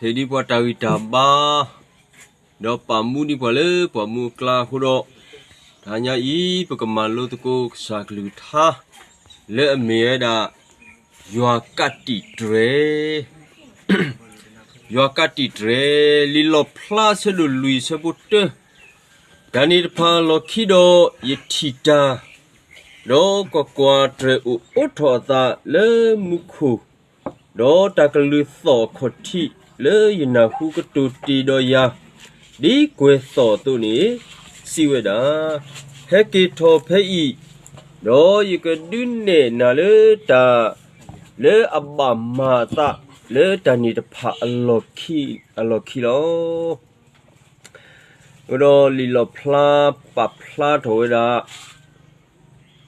ဟ့ၣ်ဒံးပှၤတၢ်ဂံၢ်တၢ်ဘါ, ဒီးပာ်မူဒံးပှၤလၢပှၤမူအကျါအဃိဒီး, တဟါညါအံၤ ပကမၤလိသကိးကစၢ်ကလုၢ်ကထါ လၢအမ့ၢ်ဝဲဒၣ် ယွၤကးတံာ်တြဲၤ ယွၤကးတံာ်တြဲၤ, လံာ်လီၣ်ဖျါဆၢဒိၣ်လွံၢ်ဆၢဖိတၢ, တၢ်န့ၣ်တဖၣ်လီၢ်ခံဒီးယထံၣ်တၢ်, ဒီးကွၢ်ကွၢ်, တြဲၤအိၣ်အိးထီၣ်အသးလၢမူခိၣ်, ဒီးတၢ်ကလုၢ်သီၣ်အခီၣ်ထံးလၢယနၢ်ဟူကတိၤတ့ၢ်ဒီးယၤ ဒ်ကွဲၤသီၣ်အသိးန့ၣ်, စံးဝဲဒၣ်, ဟဲက့ၤထီၣ်ဖဲအံၤ, ဒီးယကဒုးနဲၣ်နၤလၢတၢ်လၢအဘၣ်မၤအသးလၢတၢ်န့ၣ်တဖၣ်အလီၢ်ခံလီၤ. အဃိဒီးလံာ်လီၣ်ဖျါပာ်ဖျါထီၣ်ဝဲဒၣ်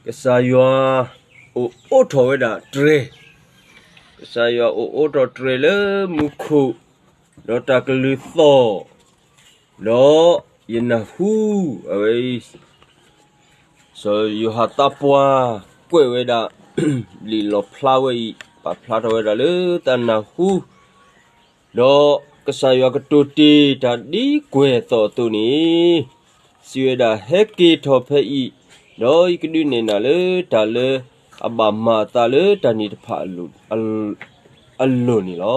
ကစၢ်ယွၤအိၣ်အိးထီၣ်ဝဲဒၣ်တြဲၤ, ကစၢ်ယွၤအိၣ်အိးထီၣ်တြဲၤလၢမူခိၣ်, ဒီးတၢ်ကလုၢ်သီၣ်, ဒီးယနၢ်ဟူ, အဝဲ စီၤယိၤဟၣ်သးပှၢ်ကွဲးဝဲဒၣ် လံာ်လီၣ်ဖျါဝဲအံၤ ပာ်ဖျါထီၣ်ဝဲဒၣ်လၢတၢ်နၢ်ဟူ, ဒီးကစၢ်ယွၤကတိၤတ့ၢ်တၢ်ဒ်ကွဲၤသီၣ်အသိးန့ၣ်, စံးဝဲဒၣ်, ဟဲက့ၤထီၣ်ဖဲအံၤ, ဒီးယကဒုးနဲၣ်နၤလၢတၢ်လၢအဘၣ်မၤအသးလၢတၢ်န့ၣ်တဖၣ် အလိၤန့ၣ်လီၤ.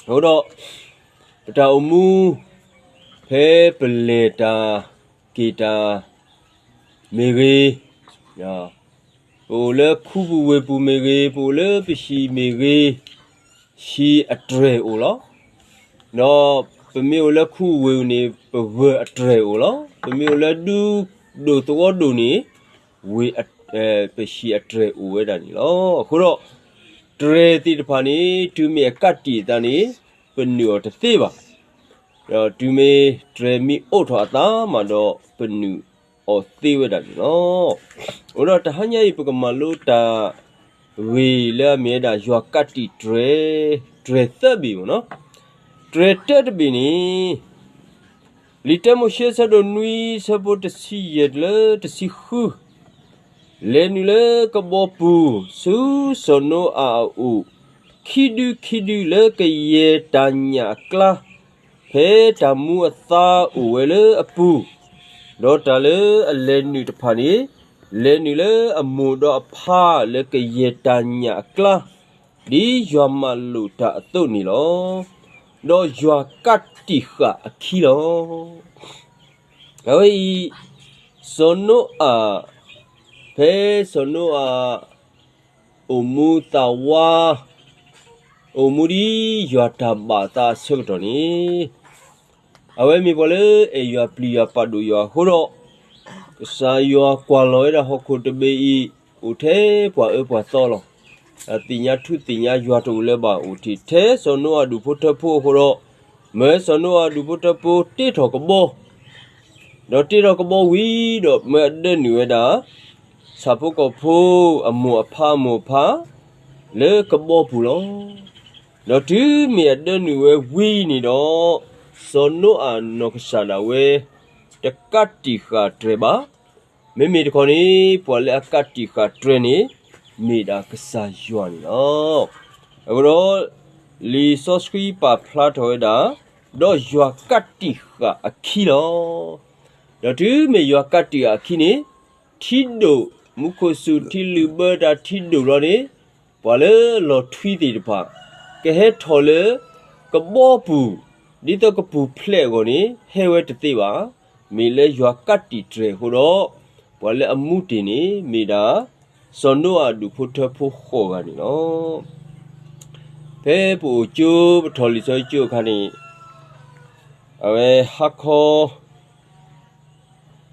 အဃိဒီး ပတၢ်အိၣ်မူ ဖဲပလဲၤတၢ်က့ၤတၢ်မ့ၢ်ဂ့ၤ, ပအိၣ်လၢခူပူၤဝ့ၢ်ပူၤမ့ၢ်ဂ့ၤ, ပအိၣ်လၢပဟံၣ်မ့ၢ်ဂ့ၤ, ဟံၣ်အတြဲၤအိၣ်လီၤ. ဒီးပမ့ၢ်အိၣ်လၢခူဝ့ၢ်န့ၣ် ပဂၢၢ်အတြဲၤအိၣ်လီၤ. ပမ့ၢ်အိၣ်လၢဒူဒိၣ်သဝီဒိၣ်န့ၣ် ဝ့ၢ်, ပဟံၣ်အတြဲၤအိၣ်ဝဲဒၣ်န့ၣ်လီၤ. အဃိဒီး တြဲၤသ့ၣ်တဖၣ်န့ၣ် တုၤမ့ၢ်အကးတံာ်အသးန့ၣ် ပနုာ်အီၤတသ့ဘၣ်. ဒီးတုၤမ့ၢ်တြဲၤမ့ၢ်အိးထီၣ်အသးမးဒီး ပနုာ်အီၤသ့ဝဲဒၣ်န့ၣ်လီၤ. အဃိဒီးတဟါညါအံၤ ပကမၤလိတၢ်ဂ့ၢ်လၢအမ့ၢ်ဝဲဒၣ် ယွၤကးတံာ်တြဲၤ, တြဲၤသၢဘ့ၣ်မ့ၢ်နီၤ. တြဲၤတၢတဘ့ၣ်န့ၣ် လံာ်တၢမိၤၡ့ဆၢဒိၣ်နွံဆၢဖိတဆံယဲၢ်တုၤလၢတဆံဃု, လဲၤနုာ်လၢကဘီပူၤ ဆူစီၤနိအၤအအိၣ် ခံဒုခံဒုလၢကယဲၢ်တၢ်ညၣ်အကျါ, ဖဲတၢ်မူအသါအိၣ်ဝဲလၢအပူၤ, ဒီးတၢ်လၢအလဲၤနုာ်တဖၣ်န့ၣ် လဲၤနုာ်လၢအမိၢ်ဒီးအဖါလၢကယဲၢ်တၢ်ညၣ်အကျါ, ဒ်ယွၤမၤလိာ်တၢ်အသိးန့ၣ်လီၤ. ဒီးယွၤကးတံာ်ဃာ်အခံလီၤ. အဝဲအံၤ စီၤနိအၤ, ဖဲစီၤနိအၤ အိၣ်မူသးဝါ, အိၣ်မူဒ်ယွၤတၢ်ဘၣ်အသးအဆၢကတီၢ်န့ၣ်, အဝဲမ့ၢ်ပှၤလၢအဲၣ်ယွၤပျံၤယွၤပာ်ဒိၣ်ယွၤအဃိဒီး, ကစၢ်ယွၤကွၢ်လီၤဝဲဒၣ်ဟီၣ်ခိၣ်တဘ့ၣ်အံၤ အိၣ်ထဲပှၤအၢပှၤသီလီၤ. သ့ၣ်ညါထူသ့ၣ်ညါယွၤတအိၣ်လၢၤဘၣ် အိၣ်ထဲထဲစီၤနိအၤဒူၣ်ဖိထၢဖိအဃိဒီး, မၢစီၤနိအၤဒူၣ်ဖိထၢဖိတ့ထီၣ်ကဘီ, ဒီးတ့ထီၣ်ကဘီဝံၤဒီး မၢအဒၢနုာ်ဝဲဒၣ် ဆၣ်ဖိကီၢ်ဖိအမိၢ်အဖါအမိၢ်အဖါ လၢကဘီပူၤလီၤ. ဒီးတုၤမ့ၢ်အဒၢနုာ်ဝဲဝံၤန့ၣ်ဒီး, စီၤနိအၤနီၢ်ကစၢ်ဒၣ်ဝဲ တကးတံာ်ဃာ်တြဲၤဘၣ်. မ့မ့ၢ်တခီန့ၣ် ပှၤလၢအကးတံာ်ဃာ်တြဲၤန့ၣ် မ့ၢ်ဒၣ်ကစၢ်ယွၤန့ၣ်လီၤ. အဃိဒီး လံာ်စီဆှံပာ်ဖျါထီၣ်ဝဲဒၣ်, ဒီးယွၤကးတံာ်ဃာ်အခံလီၤ. ဒီးတုၤမ့ၢ်ယွၤကးတံာ်ဃာ်အခံန့ၣ်, ထံဒိၣ်, မူခိၣ်စူၤထံလုာ်ဘၢတၢ်ထံဒိၣ်လီၤန့ၣ်, ပှၤလၢလီၤထွံသ့ၣ်တဖၣ် ကဟဲထီၣ်လၢကဘီပူၤ, ဒ်သိးကပူၤဖျဲးအဂီၢ်န့ၣ် ဟဲဝဲတသ့ဘၣ်. မ့ၢ်လၢယွၤကးတံာ်တြဲၤအဃိဒီး, ပှၤလၢအမူတ့ၢ်န့ၣ် မ့ၢ်ဒၣ် စီၤနိအၤဒူၣ်ဖိထၢဖိဃိးဂၤန့ၣ်လီၤ. ဖဲပအိၣ်ကၠိ ပထီၣ်လံာ်စီဆှံကၠိအခါန့ၣ်, အဝဲဟါခီ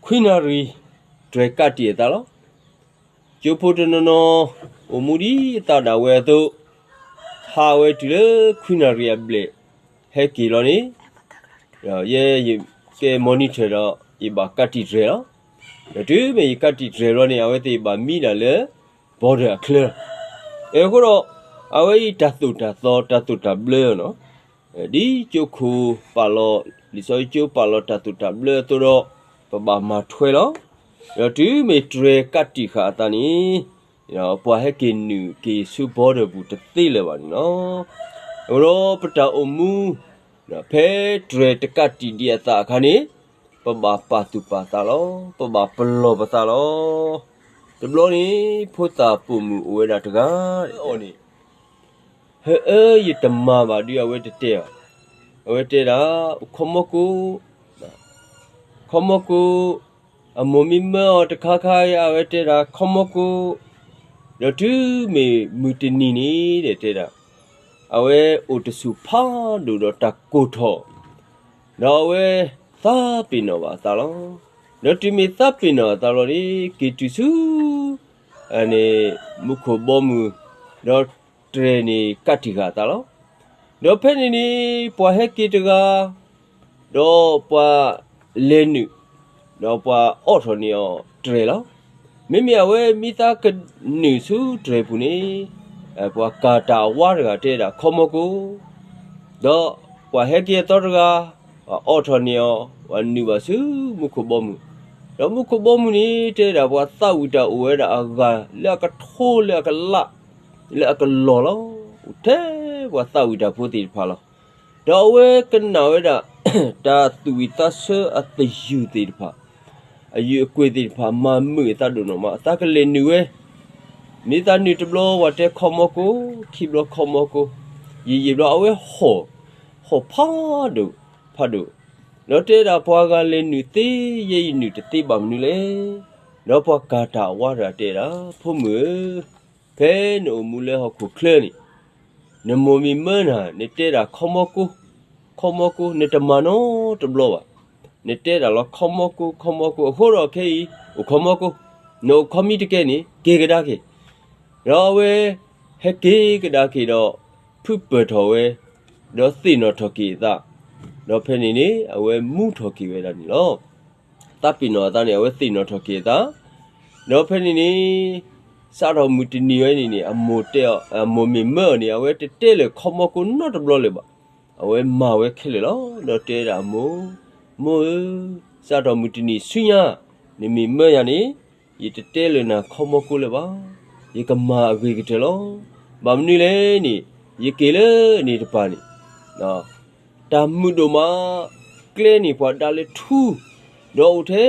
ခွံနၣ်ရံၣ် တြဲၤကးတံာ်အသးလီၤ. ကၠိဖိတနီၤနီၤ အိၣ်မူဒ်အသးဒၣ်ဝဲအသိး, ဟးဝဲတုၤလၢခွံနၣ်ရံၣ်အဘျဲၣ် ဟဲက့ၤလီၤန့ၣ်, ယဲယကဲ monitor ဒီး ယဘၣ်ကးတံာ်တြဲၤလီၤ. ဒီးတုၤမ့ၢ်ယကးတံာ်တြဲၤဘျီန့ၣ် အဝဲသ့ၣ်ဘၣ်မံဒၣ်လၢ border အချၢ, အဃိဒီး အဝဲအံၤတၢ်သိၣ်တၢ်သီ တၢ်သိၣ်တၢ်ဘျၢနီၤ, ဒ်ကၠိခိၣ်ပာ်လီၤ, လံာ်စီဆှံကၠိပာ်လီၤတၢ်သိၣ်တၢ်ဘျၢအသိးဒီး ပဘၣ်မၤထွဲလီၤ. ဒီးတုၤမ့ၢ်တြဲၤကးတံာ်ဃာ်အသးန့ၣ်, ပှၤဟဲက့ၤနုာ်က့ၤဆူ border ပူၤတသ့လၢၤဘၣ်န့ၣ်လီၤ. အဃိဒီးပတၢ်အိၣ်မူ ဖဲတြဲၤတကးတံာ်ဒံးအသးအခါန့ၣ် ပဘၣ်ပာ်သူၣ်ပာ်သးလီၤ. ပဘၣ်ပလီၢ်ပသးလီၤ. တဘျီန့ၣ် ဖိသၣ်ပိာ်မုၣ်အိၣ်ဝဲဒၣ်တဂၤ အီၤန့ၣ် ဟၢအၢ ယတမၤဘၣ်ဒုး အဝဲတတဲဘၣ်. အဝဲတဲဒၣ် အိၣ်ခီမီကိ ခီမီကိ, အမိၢ်မ့ၢ်မၢအီၤတခါခါ အဝဲတဲဒၣ် ခီမီကိ, ဒီးတုၤမ့ၢ်မုၢ်တနံၤန့ၣ် တဲဒၣ် အဝဲအိၣ်တဆူၣ်ဖးဒိၣ်ဒီးတၢ်ကိၢ်ထီၣ်, ဒီးအဝဲသးပ့ၤနီၣ်ဘၣ်အသးလီၤ. ဒီးတုၤမ့ၢ်သးပ့ၤနီၣ်အသးလီၤန့ၣ် က့ၤတုၤဆူ မူခိၣ်ဘီမုၢ်, ဒီးတြဲၤန့ၣ်ကးတံာ်ဃာ်အသးလီၤ. ဒီးဖဲန့ၣ်န့ၣ် ပှၤဟဲက့ၤတဂၤ ဒီးပှၤလဲၤနုာ်, ဒီးပှၤအိးထီၣ်န့ၢ်အီၤတြဲၤလီၤ. မ့မ့ၢ်အဝဲမ့ၢ်သးကနုာ်ဆူတြဲၤပူၤန့ၣ် ပှၤကၤတၢ်အဝါတဂၤတဲဒၣ် ခီမီကိ, ဒီးပှၤဟဲက့ၤအသီတဂၤ ပှၤအိးထီၣ်န့ၢ်အီၤ ပှၤနုာ်ဘၣ်ဆူမူခိၣ်ဘီမုၢ်, ဒီးမူခိၣ်ဘီမုၢ်န့ၣ် တဲဒၣ်ပှၤသးဝံၣ်တၢ်အိၣ်ဝဲဒၣ်အဂၤ လၢအကထိလၢအကလး လၢအကလီၢ်လီၤ. အိၣ်ထဲပှၤသးဝံၣ်တၢ်ဖိသ့ၣ်တဖၣ်လီၤ. ဒီးအဝဲကနၣ်ဝဲဒၣ် တၢ်သူၣ်ဝံၣ်သးဆၢအသယုၢ်သ့ၣ်တဖၣ်, အယုၢ်အကွဲၢ်သ့ၣ်တဖၣ် မၤမုာ်အသးဒိၣ်နီၢ်မး, အသးကလဲၤနုာ်ဝဲ, မ့ၢ်သးနုာ်တဘျီ ပှၤတဲခီမီကိ, ခံဘျီခီမီကိ, ယံာ်ယံာ်ဘျီ အဝဲဟီၣ်, ဟီၣ်ဖးဒိၣ်, ဖးဒိၣ်, ဒီးတဲဒၣ်ပှၤဂၤလဲၤနုာ်သ့ ယဲယနုာ်တသ့ဘၣ်မနုၤလဲၣ်. ဒီးပှၤကၤတၢ်အဝါတဂၤတဲဒၣ် ဖိမုၣ်ဧၢ, ဖဲနအိၣ်မူလၢဟီၣ်ခိၣ်ချၢန့ၣ် နမိၢ်မ့ၢ်မၢနၤ နတဲဒၣ်ခီမီကိ, ခီမီကိ နတမၤနီတဘျီဘၣ်. နတဲဒၣ်လီၤခီမီကိ ခီမီကိ အဃိဒီးခဲအံၤ အိၣ်ခီမီကိ, နအိၣ်ခီမီတကဲန့ၣ် က့ၤကဒါက့ၤ. ဒီးအဝဲဟဲက့ၤကဒါက့ၤဒီး ဖုပၢၢ်ထီၣ်ဝဲ, ဒီးသ့ၣ်နီၣ်ထီၣ်က့ၤအသး, ဒီးဖဲန့ၣ်န့ၣ် အဝဲမူထီၣ်က့ၤဝဲဒၣ်န့ၣ်လီၤ. သးပ့ၤနီၣ်အသးန့ၣ် အဝဲသ့ၣ်နီၣ်ထီၣ်က့ၤအသး, ဒီးဖဲန့ၣ်န့ၣ် စးထီၣ်မုၢ်တနံၤဝဲန့ၣ်န့ၣ် အမိၢ်တဲအီၤ, အမိၢ်မ့ၢ်မၢအီၤန့ၣ် အဝဲတတဲလၢၤခီမီကိနီတဘျီလၢၤဘၣ်. အဝဲမၤဝဲခဲလၢာ်လီၤ. ဒီးတဲဒၣ်အမိၢ်, မိၢ်ဧၢ, စးထီၣ်မုၢ်တနံၤဆူညါ နမ့ၢ်မၢယၤန့ၣ် ယတတဲလၢၤနၤခီမီကိလၢၤဘၣ်. ယကမၤအဂ့ၤကတၢၢ်လီၤ. ဘၣ်မနုၤလဲၣ်န့ၣ် ယက့ၤလၢန့ၣ်တပၤန့ၣ် တၢ်မုာ်ဒိၣ်မး, ကျဲန့ၣ်ပှၤဒါလၢထူ, ဒီးအိၣ်ထဲ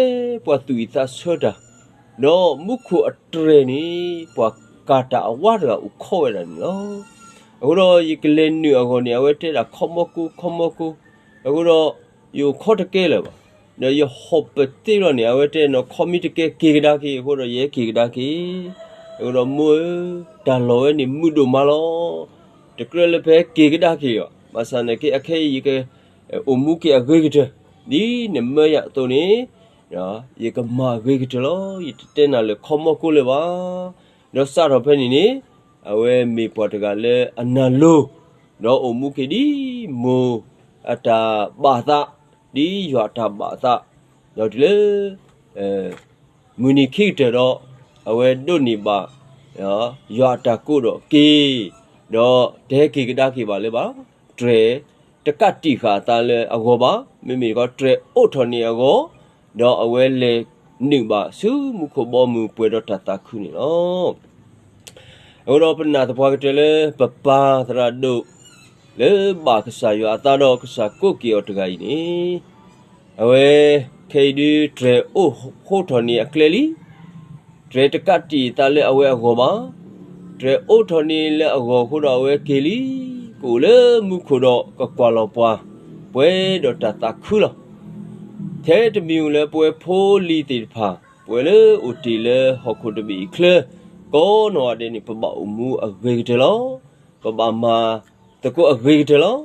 ပှၤသူၣ်ဝံၣ်သးဆၢတၢ်, ဒီးမူခိၣ်အတြဲၤန့ၣ် ပှၤကၤတၢ်အဝါတဂၤအိၣ်ခီဝဲဒၣ်န့ၣ်လီၤ. အဃိဒီးယကလဲၤနုာ်အဂီၢ်န့ၣ် အဝဲတဲဒၣ်ခီမီကိ ခီမီကိ, အဃိဒီးယအိၣ်ခီတကဲလၢၤဘၣ်. ဒီးယဟီၣ်ပၢၢ်သ့လီၤန့ၣ် အဝဲတဲနီၢ်ခီမီတကဲက့ၤကဒါက့ၤ အဃိဒီးယဟဲက့ၤကဒါက့ၤ, အဃိဒီးမိၢ်ဧၢ, တၢ်လီၢ်ဝဲန့ၣ်မုာ်ဒိၣ်မးလီၤ. တကြၢးလၢပဟဲက့ၤကဒါက့ၤအီၤ, ဘၣ်ဆၣ်သနာ်က့ အခဲအံၤယကအိၣ်မူက့ၤအဂ့ၤကတၢၢ်, ဒ်နမၢယၤအသိးန့ၣ် ယကမၤအဂ့ၤကတၢၢ်လီၤ. ယတတဲနၤလၢခီမီကိလၢၤဘၣ်. ဒီးစးထီၣ်ဖဲန့ၣ်န့ၣ် အဝဲမ့ၢ်ပှၤတဂၤလၢအနၢ်လိၤ, ဒီးအိၣ်မူက့ၤဒ်မိၢ်အတၢ်ဘၣ်အသး, ဒ်ယွၤအတၢ်ဘၣ်အသး, ဒီးတုၤလၢ မုၢ်နံၤခံကတၢၢ်ဒီး အဝဲဒိးန့ၢ်ဘၣ် ယွၤအတၢ်ကိးဒီးက့ၤ, ဒီးတဟဲက့ၤကဒါက့ၤဘၣ်လၢၤဘၣ်. တြဲၤတကးတံာ်ဃာ်အသးလၢအဂီၢ်ဘၣ်, မ့မ့ၢ်တခီ တြဲၤအိးထီၣ်န့ၢ်အဂီၢ်, ဒီးအဝဲလဲၤနုာ်ဘၣ်ဆူမူခိၣ်ဘီမုၢ်ပှဲၤဒီးတၢ်သးခုန့ၣ်လီၤ. အဃိဒီးပနာ်သပှၢ်ကတၢၢ်လၢပပၢ်သရၣ်ဒိၣ် လၢဘၣ်ကစၢ်ယွၤအသးဒီးကစၢ်ကိးက့ၤအီၤတဂၤအံၤန့ၣ်, အဝဲ ခဲအံၤဒုးတြဲၤအိးဃိထီၣ်န့ၢ်အကျဲလံ. တြဲၤတကးတံာ်အသးလၢအဝဲအဂီၢ်ဘၣ်. တြဲၤအိးထီၣ်န့ၢ်လၢအဂီၢ်အဃိဒီးအဝဲက့ၤလံ, ကအိၣ်လၢမူခိၣ်ဒီးကကွၢ်လီၤပှၤ ပှဲၤဒီးတၢ်သးခုလီၤ. ထဲတမံၤဧိၤလၢပဝဲဖိလံၤသ့ၣ်တဖၣ် ပဝဲလၢအိၣ်တ့ၢ်လၢဟီၣ်ခိၣ်တဘ့ၣ်အံၤချၢ ကိးနီၢ်ဂၤဒဲးန့ၣ် ပဘၣ်အိၣ်မူအဂ့ၤကတၢၢ်လီၤ. ပဘၣ်မၤသကိးအဂ့ၤကတၢၢ်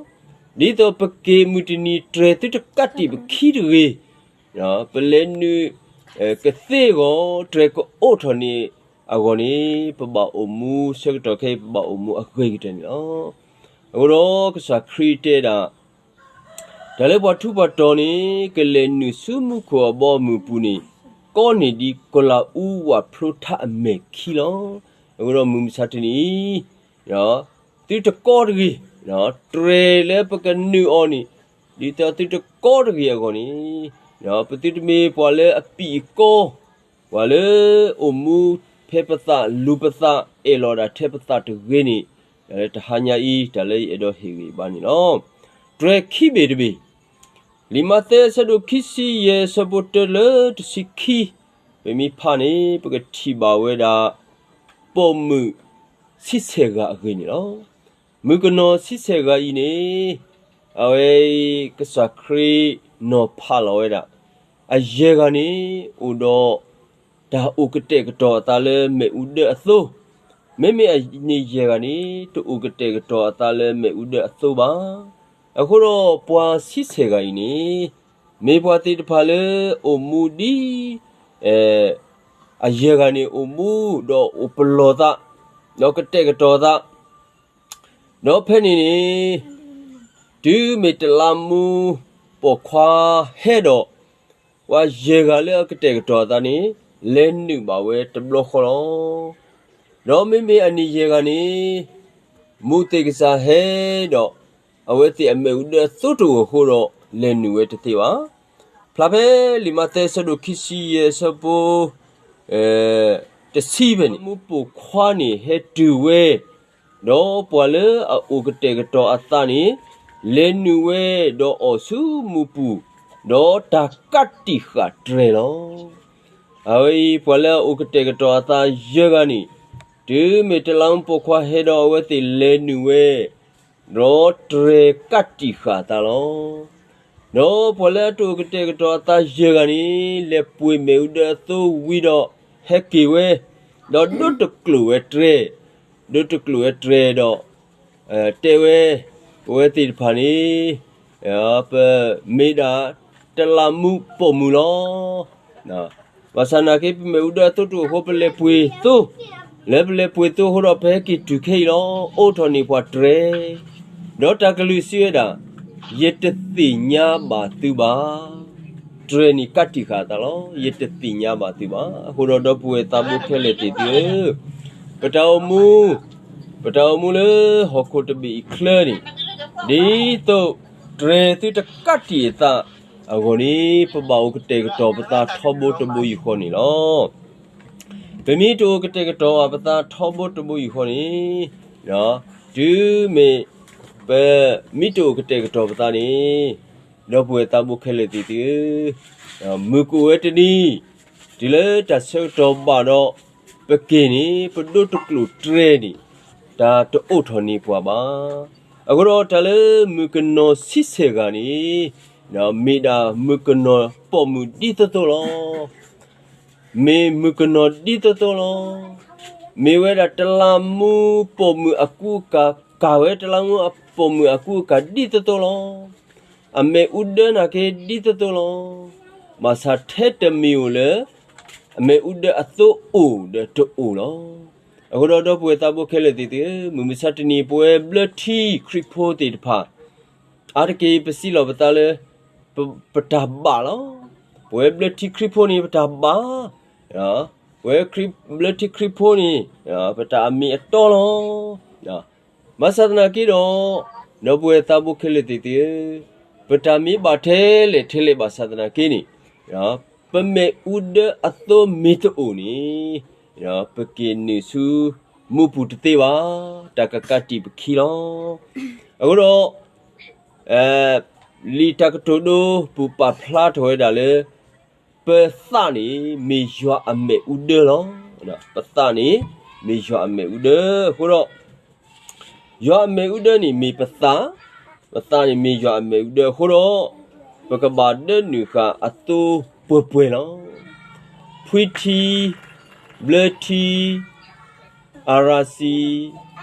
လီၤ. ဒ်သိးပက့ၤမုၢ်တနံၤတြဲၤသုတကးတံာ်ပခံတဂ့ၤ, ပလဲၤနုာ်ကသ့အဂီၢ် တြဲၤကအိးထီၣ်န့ၢ်အဂီၢ်န့ၣ် ပဘၣ်အိၣ်မူဆၢကတီၢ်ခဲအံၤ ပဘၣ်အိၣ်မူအဂ့ၤကတၢၢ်န့ၣ်လီၤ. အဃိဒီးကစၢ်ခရံာ်တဲဒၣ် တၢ်လၢပှၤထူးပှၤတီၤန့ၣ် ကလဲၤနုာ်ဆူမူခိၣ်အဘီအမုၢ်ပူၤန့ၣ် ကီန့ၢ်ဒံးကီၤလၤအူဝးဖျိထးအမဲာ်ခံလီၤ. အဃိဒီးမုၢ်မဆါတနံၤအံၤ သုတကီတဂ့ၤ, တြဲၤလၢပကနုာ်အီၤန့ၣ် ဒ်သိးသုတကီတဂ့ၤအဂီၢ်န့ၣ် ပသုတမ့ၢ်ပှၤလၢအပံာ်အကီ, ပှၤလၢအိၣ်မူဖဲပသးလူၤပသး အဲၣ်လီၤဒၣ်ထဲပသးတဂ့ၤန့ၣ် တၢ်လၢတဟါညါအံၤ တၢ်လၢယအဲၣ်ဒိးဟ့ၣ်ဂံၢ်ဘါန့ၣ်လီၤ. တြဲၤခံဘ့ၣ်တဘ့ၣ်, လံာ်မးသဲအဆၢဒိၣ်ခံဆံယဲၢ် အဆၢဖိတၢလၢတဆံခံ, ပမ့ၢ်ဖးန့ၣ် ပကထံၣ်ဘၣ်ဝဲဒၣ် ပိာ်မုၣ်ဆံဆဲၣ်ဂၤအဂ့ၢ်န့ၣ်လီၤ. မုၣ်ကနီၤဆံဆဲၣ်ဂၤအံၤန့ၣ် အဝဲအံၤ ကစၢ်ခရံာ်နီၤဖးလီၤဝဲဒၣ် အယဲၢ်ဂၤန့ၣ် အိၣ်ဒီး တၢ်အိၣ်ကတဲာ်ကတီၤအသးလၢမ့ၣ်အူဒၢအသိ, မ့မ့ၢ်အန့ၣ်ယဲၢ်ဂၤန့ၣ် တအိၣ်ကတဲာ်ကတီၤအသးလၢမ့ၣ်အူဒၢအသိဘၣ်. အဃိဒီးပှၤဆံဆဲၣ်ဂၤအံၤန့ၣ် မ့ၢ်ပှၤသ့ၣ်တဖၣ်လၢအိၣ်မူဒ် အယဲၢ်ဂၤန့ၣ်အိၣ်မူ ဒီးအိၣ်ပလီၢ်သး, ဒီးကတဲာ်ကတီၤသး, ဒီးဖဲန့ၣ်န့ၣ် တုၤမ့ၢ်တလးမူပိာ်ခွါဟဲဒီး ပှၤယဲၢ်ဂၤလၢအကတဲာ်ကတီၤအသးန့ၣ် လဲၤနုာ်ဘၣ်ဝဲတဘျီဃီလီၤ. ဒီးမ့မ့ၢ်အန့ၣ်ယဲၢ်ဂၤန့ၣ် မူးသ့ၣ်ကစၢ်ဟဲဒီး အဝဲသ့ၣ်အမ့ၣ်အူဒၢအသိတအိၣ်အဃိဒီး လဲၤနုာ်ဝဲတသ့ဘၣ်. ဖျါဖဲလံာ်မးသဲအဆၢဒိၣ်ခံဆံယဲၢ် အဆၢဖိ တဆံဖဲန့ၣ် မူးပိာ်ခွါန့ၣ်ဟဲတုၤဝဲ, ဒီးပှၤလၢအအိၣ်ကတဲာ်ကတီၤအသးန့ၣ် လဲၤနုာ်ဝဲဒီးအီၣ်ဆူမူးပူၤ, ဒီးတၢ်ကးတံာ်ဃာ်တြဲၤလီၤ. အဝဲအံၤ ပှၤလၢအအိၣ်ကတဲာ်ကတီၤအသးယဲၢ်ဂၤန့ၣ် တုၤမ့ၢ်တလးမူပိာ်ခွါဟဲဒီးအဝဲသ့ၣ်လဲၤနုာ်ဝဲ, ဒီးတြဲၤကးတံာ်ဃာ်အသးလီၤ. ဒီးပှၤလၢအတအိၣ်ကတဲာ်ကတီၤအသးယဲၢ်ဂၤန့ၣ် လဲၤပှ့ၤမ့ၣ်အူဒၢအသိဝံၤဒီး ဟဲက့ၤဝဲ, ဒီးဒိတကျိာ်ဝဲတြဲၤ, ဒိတကျိာ်ဝဲတြဲၤဒီး တဲဝဲ, ပဝဲသ့ၣ်တဖၣ်န့ၣ် ပမ့ၢ်ဒၣ်တလးမူပိာ်မုၣ်လီၤ. ဘၣ်ဆၣ်သနာ်က့ ပမ့ၣ်အူဒၢအသိတအိၣ်အဃိ ပလဲၤပှ့ၤသိ, လၢပလဲၤပှ့ၤသိအဃိဒီး ပဟဲက့ၤတုၤခဲအံၤလီၤ. အိးထီၣ်န့ၢ်ပှၤတြဲၤ, ဒီးတၢ်ကလုၢ်စံးဝဲဒၣ်, ယတသ့ၣ်ညါဘၣ်သုဘၣ်. တြဲၤန့ၣ်ကးတံာ်ဃာ်အသးလီၤ. ယတသ့ၣ်ညါဘၣ်သုဘၣ်. အဃိဒီးဒီပုၢ်ဝဲၢ်သးဘိခဲလၢာ်သ့ၣ်သုဧၢ, ပတၢ်အိၣ်မူ, ပတၢ်အိၣ်မူလၢဟီၣ်ခိၣ်တဘ့ၣ်အံၤချၢန့ၣ်, ဒ်သိးတြဲၤသုတကးတံာ်အသးအဂီၢ်န့ၣ် ပဘၣ်အိၣ်ကတဲာ်ကတီၤပသးထီဘိတဘိယူၢ်ဃီန့ၣ်လီၤ. ပမ့ၢ်တအိၣ်ကတဲာ်ကတီၤဘၣ်ပသးထီဘိတဘိယူၢ်ဃီန့ၣ်, တုၤမ့ၢ်ပမ့ၢ်တအိၣ်ကတဲာ်ကတီၤပသးန့ၣ်, ဒီပုၢ်ဝဲၢ်သးဘိခဲလၢာ်သ့ၣ်သုဧၢ, မုၢ်ကအိၣ်ဝဲတနံၤ, တုၤလၢတၢ်ဆၢကတီၢ်ဘၣ်ဒီး ပက့ၤန့ၣ် ပဒိတကျိာ်တြဲၤန့ၣ် တၢ်တအိးထီၣ်န့ၢ်ပှၤဘၣ်. အဃိဒီးတၢ်လၢမုၣ်ကနီၤဆံဆဲၣ်ဂၤန့ၣ်, မ့ၢ်ဒၣ်မုၣ်ကနီၤပိာ်မုၣ်ဒ်သိးသိးလီၤ. မ့ၢ်မုၣ်ကနီၤဒ်သိးသိးလီၤ. မ့ၢ်ဝဲဒၣ်တလးမူပိာ်မုၣ်အကူအကၤ, ကၤဝဲတလးမူအပိာ်မုၣ်အကူအကၤဒ်သိးသိးလီၤ. အမ့ၣ်အူဒၢနာ်က့ဒ်သိးသိးလီၤ. ဘၣ်ဆၣ်ထဲတမံၤဧိၤလၢ အမ့ၣ်အူဒၢအသိအိၣ်ဒီးတအိၣ်လီၤ. အဃိဒီးဒီပုၢ်ဝဲၢ်သးဘိခဲလၢာ်သ့ၣ်သုဧၢ, မုၢ်မဆါတနံၤ ပဝဲဘျၢထံခရံာ်ဖိသ့ၣ်တဖၣ် အါတက့ၢ်ပစံးလီၤပသးလၢ ပ, ပတၢ်ဘၣ်လီၤ. ပဝဲဘျၢထံခရံာ်ဖိန့ၣ် ပတၢ်ဘၣ်, ပဝဲဘျၢထံခရံာ်ဖိန့ၣ် ပတၢ်အမ့ၢ်အတီလီၤ. ဘၣ်ဆၣ်သနာ်က့ဒီး, ဒီပုၢ်ဝဲၢ်သးဘိခဲလၢာ်သ့ၣ်သုဧၢ, ပတၢ်မ့ၢ်ဘၣ်ထဲလဲၣ်ထဲလဲၣ်ဘၣ်ဆၣ်သနာ်က့န့ၣ်, ပမ့ၣ်အူဒၢအသိမ့ၢ်တအိၣ်န့ၣ်, ပက့ၤနုာ်ဆူမူပူၤတသ့ဘၣ်. တၢ်ကကးတံာ်ပခံလီၤ. အဃိဒီး လံာ်တၢ်ကတိၤဒိ ပပာ်ဖျါထီၣ်ဝဲဒၣ်လၢ ပသးန့ၣ်မ့ၢ်ယွၤအမ့ၣ်အူဒၢလီၤ. ပသးန့ၣ်မ့ၢ်ယွၤအမ့ၣ်အူဒၢ. အဃိဒီး ယွၤအမ့ၣ်အူဒၢန့ၣ်မ့ၢ်ပသး, ပသးန့ၣ်မ့ၢ်ယွၤအမ့ၣ်အူဒၢအဃိဒီး ပကဘၣ်ဒၢနုာ်ဃာ်အသိပှဲၤပှဲၤလီၤ. ဖှံထံ, ဘျၢထံ, အရၤစံ,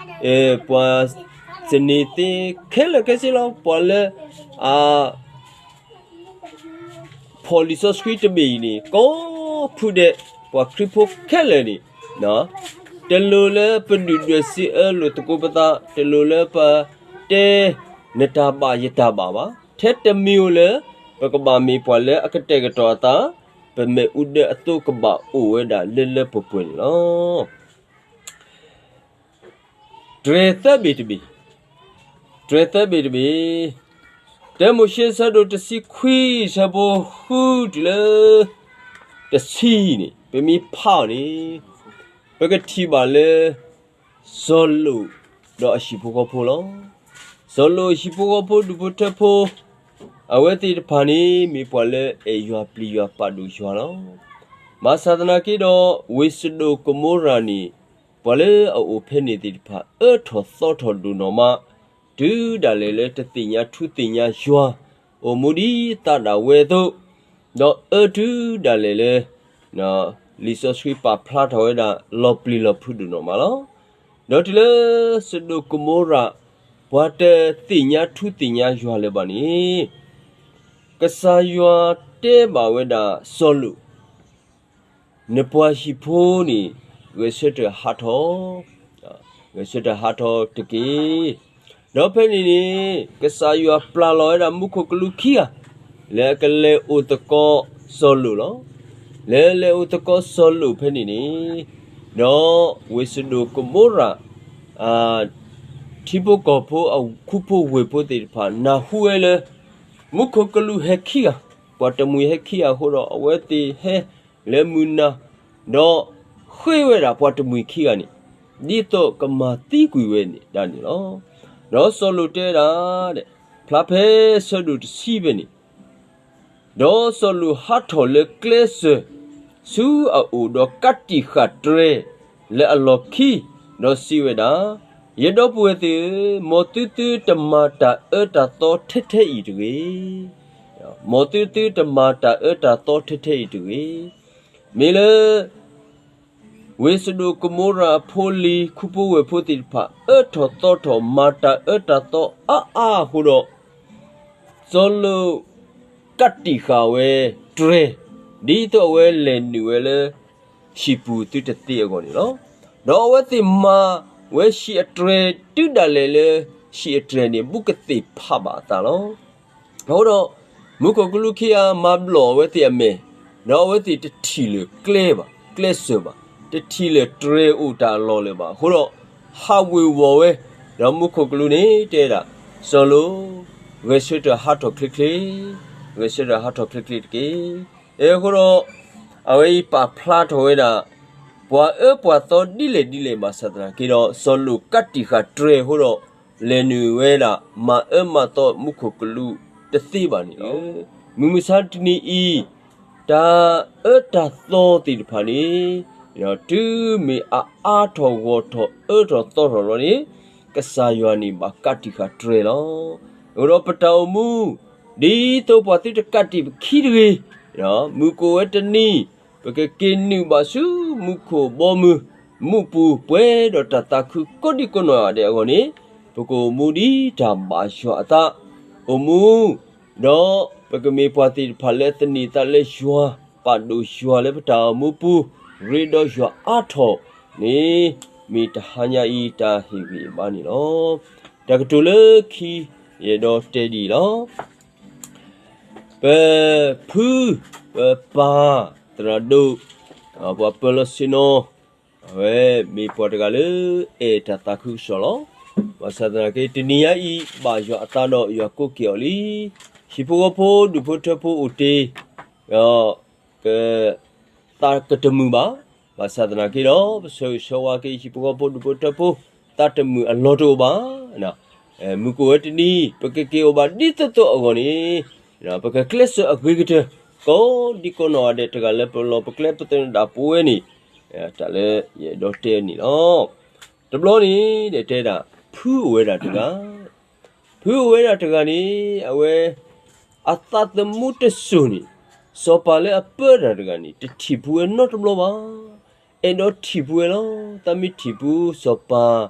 ပှၤစနံၤသ့ခဲလၢာ်ခဲဆ့လီၤ. ပှၤလၢအ ဖီၣ်လံာ်စီဆှံတဘ့ၣ်အံၤန့ၣ် ကိးဖုဒဲး ပှၤခရံာ်ဖိခဲလၢာ်န့ၣ်, တလိၣ်လၢပဒုၣ်ဒွဲၣ်စံးအၢလိာ်သကိးပသး, တလိၣ်လၢပတဲနတၢ်ဘၣ်ယတၢ်ဘၣ်ဘၣ်. ထဲတမံၤဧိၤလၢ ပကဘၣ်မ့ၢ်ပှၤလၢအကတဲာ်ကတီၤအသး, ပမ့ၣ်အူဒၢအသိကဘၣ်အိၣ်ဝဲဒၣ်လၢလၢပှဲၤပှဲၤန့ၣ်လီၤ. တြဲၤသၢဘ့ၣ်တဘ့ၣ်, တြဲၤသၢဘ့ၣ်တဘ့ၣ်, တၢမိၤၡ့ဆၢဒိၣ်တဆံခွံဆၢဖိဃုတုၤလၢ တဆံန့ၣ် ပမ့ၢ်ဖးအီၤန့ၣ် ပကထံၣ်ဘၣ်လၢ စီၤလိာ် ဒီးအဟံၣ်ဖိဃီဖိလီၤ. စီၤလိာ်အဟံၣ်ဖိဃီဖိဒူၣ်ဖိထၢဖိ အဝဲသ့ၣ်တဖၣ်န့ၣ် မ့ၢ်ပှၤလၢအဲၣ်ယွၤပျံၤယွၤပာ်ဒိၣ်ယွၤလီၤ. ဘၣ်ဆၣ်သနာ်က့ဒီး ဝ့ၢ်စဒိၣ်ကမိရၤန့ၣ် ပှၤလၢအအိၣ်ဖဲန့ၣ်သ့ၣ်တဖၣ် အၢထီၣ်သီထီၣ်ဒိၣ်နီၢ်မး တုၤဒၣ်လဲာ်လၢတသ့ၣ်ညါထူသ့ၣ်ညါယွၤ အိၣ်မူဒ်သးဒၣ်ဝဲအသိး, ဒီးအၢတုၤဒၣ်လဲာ်လၢ လံာ်စီဆှံပာ်ဖျါထီၣ်ဝဲဒၣ် လီၤပျံၤလီၤဖုးဒိၣ်နီၢ်မးလီၤ. ဒီးတုၤလၢစဒိၣ်ကမိရၤ ပှၤတသ့ၣ်ညါထူသ့ၣ်ညါယွၤလၢၤဘၣ်န့ၣ် ကစၢ်ယွၤတဲဘၣ်ဝဲဒၣ်စီၤလိာ် နပှၤဟံၣ်ဖိန့ၣ် ဂဲၤဆၢထၢၣ်ဟးထီၣ်, ဂဲၤဆၢထၢၣ်ဟးထီၣ်တက့ၢ်. ဒီးဖဲန့ၣ်န့ၣ် ကစၢ်ယွၤပျၢ်လီၤဝဲဒၣ်မူခိၣ်ကလူးခံဂၤ လၢအကလဲၤအိၣ်သကိးစီၤလိာ်လီၤ. လၢလဲၤအိၣ်သကိးစီၤလိာ်ဖဲန့ၣ်န့ၣ် ဒီးဝ့ၢ်စဒိၣ်ကမိရၤ ထံဖိကီၢ်ဖိအခူဖိဝ့ၢ်ဖိသ့ၣ်တဖၣ် နၢ်ဟူဝဲလၢ မူခိၣ်ကလူးဟဲခံဂၤ, ပှၤတမှံၤဟဲခံဂၤအဃိဒီး အဝဲသ့ၣ်ဟဲလၢမုၢ်နၤ, ဒီးဃ့ဝဲဒၣ်ပှၤတမှံၤခံဂၤန့ၣ် ဒ်သိးကမၤသံကွံာ်ဝဲဒၣ်န့ၣ်လီၤ. ဒီးစီၤလိာ်တဲဒၣ်, ဖျါဖဲဆၢဒိၣ်တဆံဖဲန့ၣ် ဒီးစီၤလိာ်ဟးထီၣ်လၢကျဲစၢၤဆူအအိၣ်ဒီးကးတံာ်ဃာ်တြဲၤလၢအလီၢ်ခံ, ဒီးစံးဝဲဒၣ်, ယဒီပုၢ်ဝဲၢ်သ့ၣ်ဧၢ, မ်သုသုတမၤတၢ်အၢတၢ်သီထဲထဲအံၤတဂ့ၤ. မ်သုသုတမၤတၢ်အၢတၢ်သီထဲထဲအံၤတဂ့ၤ. မ့ၢ်လၢ ဝ့ၢ်စဒိၣ်ကမိရၤအဖိလံၤ ခူဖိဝ့ၢ်ဖိသ့ၣ်တဖၣ် အၢထီၣ်သီထီၣ် မၤတၢ်အၢတၢ်သီအါအါအဃိဒီး, စီၤလိာ်ကးတံာ်ဃာ်ဝဲတြဲၤ, ဒ်သိးအဝဲလဲၤနုာ်ဝဲလၢ ဟံၣ်ပူၤသုတသ့အဂီၢ်န့ၣ်လီၤ. ဒီးအဝဲသ့ၣ်မၤဝဲဟံၣ်အတြဲၤတုၤဒၣ်လဲာ်လၢ ဟံၣ်အတြဲၤန့ၣ် ဘူးကသ့ၣ်ဖးဘၣ်အသးလီၤ. အဃိဒီး မူခိၣ်ကလူးခံဂၤမၤဘျီၣ်အဝဲသ့ၣ်အမဲာ်, ဒီးအဝဲသ့ၣ်တထံၣ်လၢၤကျဲဘၣ်, ကျဲစၢၤဘၣ်, တထံၣ်လၢၤတြဲၤအိၣ်တၢ်အလီၢ်လၢၤဘၣ်အဃိဒီး, ဟးဝ့ၤဝီၤဝဲ, ဒီးမူခိၣ်ကလူးန့ၣ်တဲဒၣ်, စီၤလိာ်, ဂဲၤဆၢထၢၣ်ဟးထီၣ်ချ့ချ့, ဂဲၤဆၢထၢၣ်ဟးထီၣ်ချ့ချ့တက့ၢ်. အဃိဒီး အဝဲအံၤပာ်ဖျါထီၣ်ဝဲဒၣ် ပှၤအၢပှၤသီဒ်လဲၣ်ဒ်လဲၣ်ဘၣ်ဆၣ်သနာ်က့ဒီး စီၤလိာ်ကးတံာ်ဃာ်တြဲၤအဃိဒီး လဲၤနုာ်ဝဲဒၣ် မၤအၢမၤသီမူခိၣ်ကလူးတသ့ဘၣ်န့ၣ်လီၤ. မုၢ်မဆါတနံၤအံၤ တၢ်အၢတၢ်သီသ့ၣ်တဖၣ်န့ၣ် တုၤမ့ၢ်အအါထီၣ်ဂီၢ်ထီၣ်အၢထီၣ်သီထီၣ်လီၤန့ၣ် ကစၢ်ယွၤန့ၣ်ဘၣ်ကးတံာ်ဃာ်တြဲၤလီၤ. အဃိဒီးပတၢ်အိၣ်မူ ဒ်သိးပှၤသုတကးတံာ်ပခံတဂ့ၤ, မုၢ်ကအိၣ်ဝဲတနံၤ ပကက့ၤနုာ်ဘၣ်ဆူမူခိၣ်ဘီမုၢ် မူးပူၤပှဲၤဒီးတၢ်သးခုကိးဒံကိးနီၢ်ဂၤဒဲးအဂီၢ်န့ၣ်, ပကအိၣ်မူဒ်တၢ်ဘၣ်ယွၤအသး, အိၣ်မူ ဒီးပကမ့ၢ်ပှၤသ့ၣ်တဖၣ်လၢသန့ၤသးလၢယွၤ, ပာ်ဒိၣ်ယွၤလၢပတၢ်အိၣ်မူပူၤ, ရ့ဒီးယွၤအါထီၣ်န့ၣ် မ့ၢ်တဟါညါအံၤတၢ်ဟ့ၣ်ဂံၢ်ဘါန့ၣ်လီၤ. တၢ်ကတိၤလၢခံ ယအဲၣ်ဒိးတဲဒ်အံၤလီၤ. ပဖု ပပၢ် သရၣ်ဒိၣ် ပှၤပၢၤလီၢ်ဆ့ၣ်နီၤ အဝဲမ့ၢ်ပှၤတဂၤလၢအဲၣ်တၢ်သးခုကစီၣ်လီၤ. ဘၣ်ဆၣ်သနာ်က့ တနံၤညါအံၤ ဘၣ်ယွၤအသးဒီးယွၤကိးက့ၤအီၤလံ. ဟံၣ်ဖိဃီဖိဒူၣ်ဖိထၢဖိအိၣ်တ့ၢ် ဒီး သးကတမုာ်ဘၣ်. ဘၣ်ဆၣ်သနာ်က့ဒီး ပဆၢဂ့ၤဆၢဝါက့ၤဟံၣ်ဖိဃီဖိဒူၣ်ဖိထၢဖိ သးတမုာ်အလီၢ်တအိၣ်ဘၣ်. မုၢ်ကအိၣ်ဝဲတနံၤ ပကက့ၤအိၣ်ဘၣ်ဒ်သိးသိးအဂီၢ်န့ၣ် ပကကျဲးစၢးအဂ့ၤကတၢၢ် ကိးဒံကိးနီၢ်ဂၤဒဲး တဂၤလၢပလီၢ်ပကျဲ ပသနၢၣ်ဒၣ်ပဝဲန့ၣ် တၢ်လၢယအဲၣ်ဒိးတဲန့ၣ်လီၤ. တဘျီန့ၣ် တဲဒၣ် ဖုအိၣ်ဝဲဒၣ်တဂၤ ဖုအိၣ်ဝဲဒၣ်တဂၤန့ၣ် အဝဲ အသးသမူတစိၤန့ၣ် စီၤပၤလၢအပၢတၢ်တဂၤန့ၣ် တထံၣ်ဖူးဝဲနီတဘျီဘၣ်. အဲၣ်ဒိးထံၣ်ဖူးဝဲလီၤ. သးမ့ၢ်ထံၣ်ဖူးစီၤပၤ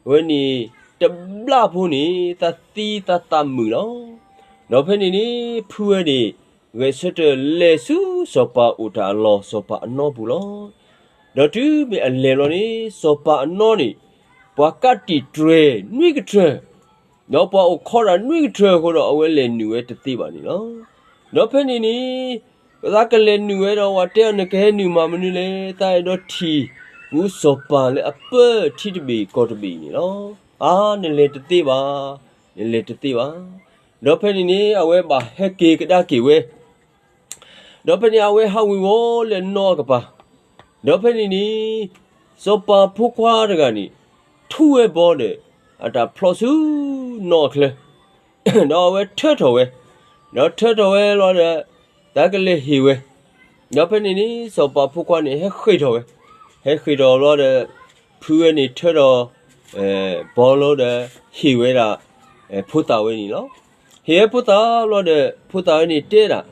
ဝဲန့ၣ် တဘျီဖိန့ၣ် သးသံသးသးမုာ်လီၤ. ဒီးဖဲန့ၣ်န့ၣ် ဖုဝဲန့ၣ် ဂဲၤဆၢထၢၣ်လဲၤဆူစီၤပၤအိၣ်တၢ်အလီၢ် စီၤပၤအနီပူၤလီၤ. ဒီးတုၤမ့ၢ်အလဲၤဘျီန့ၣ် စီၤပၤအနီန့ၣ် ပှၤကးတံာ်တြဲၤနွံကထၢၣ် ဒီးပှၤအိၣ်ခိးတၢ်နွံကထၢၣ်အဃိဒီး အဝဲလဲၤနုာ်ဝဲတသ့ဘၣ်န့ၣ်လီၤ. ဒီးဖဲန့ၣ်န့ၣ် သးကလဲၤနုာ်ဝဲဒီး ပှၤတဲအီၤနကဟဲနုာ်မၤမနုၤလဲၣ်, သးအဲၣ်ဒိးထံၣ်ဖူးစီၤပၤလၢအပၢထံတဘ့ၣ်ကီၢ်တဘ့ၣ်န့ၣ်လီၤ. အါ နလဲၤတသ့ဘၣ်, နလဲၤတသ့ဘၣ်. ဒီးဖဲန့ၣ်န့ၣ် အဝဲဘၣ်ဟဲက့ၤကဒါက့ၤဝဲ ဒီးဖဲန့ၣ် အဝဲဟးဝ့ၤဝီၤလၢနီၢ်အကပၤ, ဒီးဖဲန့ၣ်န့ၣ် စီၤပၤဖိခွါတဂၤန့ၣ် ထူဝဲဘီဒီး အတၢ်ဖျီဆူနီၢ်အချၢ, ဒီးအဝဲထၢထီၣ်ဝဲ, ဒီးထၢထီၣ်ဝဲလီၤဒီး တၢ်ကလဲၤဟ့ၣ်ဝဲ, ဒီးဖဲန့ၣ်န့ၣ် စီၤပၤဖိခွါန့ၣ် ဟဲဃ့ၢ်ထီၣ်ဝဲ, ဟဲဃ့ၢ်ထီၣ်ဘျီဒီး ဖုဝဲန့ၣ်ထၢထီၣ် ဘီလိဒီး ဟ့ၣ်ဝဲဒၣ် ဖိသၣ်ဝဲန့ၣ်လီၤ. ဟ့ၣ်ဝဲဖိသၣ်ဘျီဒီး ဖိသၣ်ဝဲန့ၣ်တဲဒၣ်,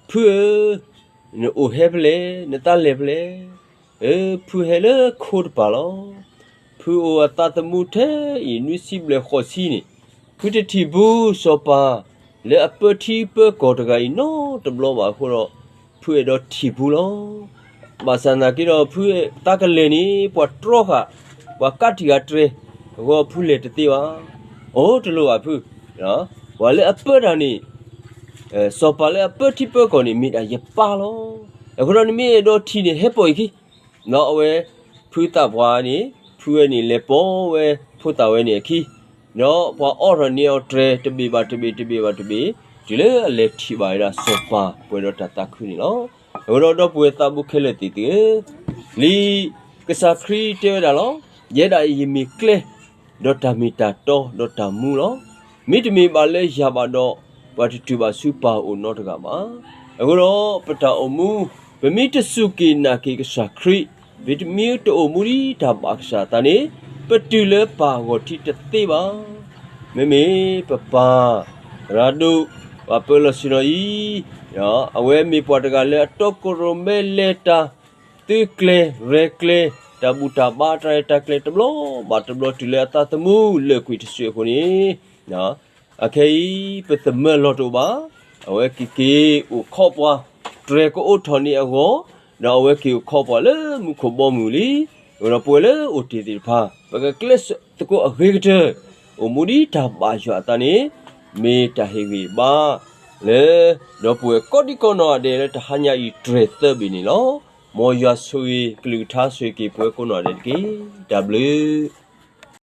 ဖုဧၢ, နအိၣ်ဟဲဖဲလဲၣ်, နသးလဲၤဖဲလဲၣ်. ဖုဟဲလၢခိတပၤလီၤ. ဖုအိၣ်အသးသမူထဲအံၤ နွံဆံဘျဲၣ်ဃိးဆံန့ၣ်, ဖုတထံၣ်ဘူးစီၤပၤ လၢအပၢထံပၢကီၢ်တဂၤအံၤနီတဘျီဘၣ်အဃိဒီး ဖုအဲၣ်ဒိးထံၣ်ဘူးလီၤ. ဘၣ်ဆၣ်သနာ်က့ဒီး ဖုသးကလဲၤန့ၣ် ပှၤတြီဃာ်, ပှၤကးတံာ်ဃာ်တြဲၤ, အဃိဖုလဲၤတသ့ဘၣ်. အိၣ်တလိၣ်ဘၣ်ဖု, ပှၤလၢအပၢတၢ်န့ၣ် စီၤပၤလၢအပၢထံပၢကီၢ်န့ၣ် မ့ၢ်ဒၣ်ယပၢ်လီၤ. အဃိဒီးနမ့ၢ်အဲၣ်ဒိးထံၣ်န့ၣ် ဟဲပိာ်အံၤခံ, ဒီးအဝဲ ဖုသးပှၢ်န့ၣ် ဖုဝဲန့ၣ်လဲၤပိာ်ဝဲ ဖိသၣ်ဝဲန့ၣ်အခံ, ဒီးပှၤအိးထီၣ်န့ၢ်အီၤတြဲၤ တဘ့ၣ်ဘၣ်တဘ့ၣ် တဘ့ၣ်ဘၣ်တဘ့ၣ်, တုၤလၢအလဲၤထံၣ်ဘၣ်ဝဲဒၣ်စီၤပၤပှဲၤဒီးတၢ်သးခုန့ၣ်လီၤ. အဃိဒီးဒီပုၢ်ဝဲၢ်သးဘိခဲလၢာ်သ့ၣ်သုဧၢ, လံာ်ကစၢ်ခရံာ်တဲဝဲဒၣ်လီၤ. ယဲဒၣ်ယမ့ၢ်ကျဲ ဒီးတၢ်မ့ၢ်တၢ်တီ ဒီးတၢ်မူလီၤ. မ့တမ့ၢ်ဘၣ်လၢယၤဘၣ်ဒီး ပှၤတတုၤဘၣ်ဆူပၢ်အအိၣ်နီတဂၤဘၣ်. အဃိဒီးပတၢ်အိၣ်မူ ပမ့ၢ်တစူၢ်က့ၤနာ်က့ၤကစၢ်ခရံာ်, ပမ့ၢ်တအိၣ်မူဒ်တၢ်ဘၣ်ကစၢ်အသးန့ၣ်, ပတုၤလၢပၢ်အဂီၢ်ထံးတသ့ဘၣ်. မ့မ့ၢ်ပပၢ် သရၣ်ဒိၣ် ပှၤပၢလီၢ်ဆ့ၣ်နီၤအံၤ, အဝဲမ့ၢ်ပှၤတဂၤလၢအတီခိၣ်ရိၣ်မဲလဲၤတၢ် သုကျဲၤရဲၣ်ကျဲၤ တၢ်ဘူၣ်တၢ်ဘါတၢ်ရဲၣ်တၢ်ကျဲၤတဘျီဘၣ်တဘျီ တုၤလၢအသးသမူလၢာ်ကွံာ်တစုအဃိန့ၣ်, အခဲအံၤ ပသမၢလီၤတအိၣ်ဘၣ်. အဝဲက့ၤက့ၤအိၣ်ခိးပှၤ တြဲၤကအိးထီၣ်န့ၢ်အဂီၢ်, ဒီးအဝဲက့ၤအိၣ်ခိးပှၤလၢမူခိၣ်ဘီမုၢ်လံ. အဃိဒီးပဝဲလၢအိၣ်တ့ၢ်သ့ၣ်တဖၣ် ပကကျဲးစၢးသကိးအဂ့ၤကတၢၢ်, အိၣ်မူဒ်တၢ်ဘၣ်ယွၤအသးန့ၣ်, မ့ၢ်တၢ်ဟ့ၣ်ဂံၢ်ဘါ လၢ ဒီပုၢ်ဝဲၢ်ကိးဒံကိးနီၢ်ဂၤဒဲးလၢတဟါညါအံၤတြဲၤသၢဘ့ၣ်န့ၣ်လီၤ. မ်ယွၤဆိၣ်ဂ့ၤကလုၢ်ကထါဆိၣ်ဂ့ၤက့ၤပဝဲကိးနီၢ်ဂၤဒဲးတက့ၢ်. တၢ်ဘျုး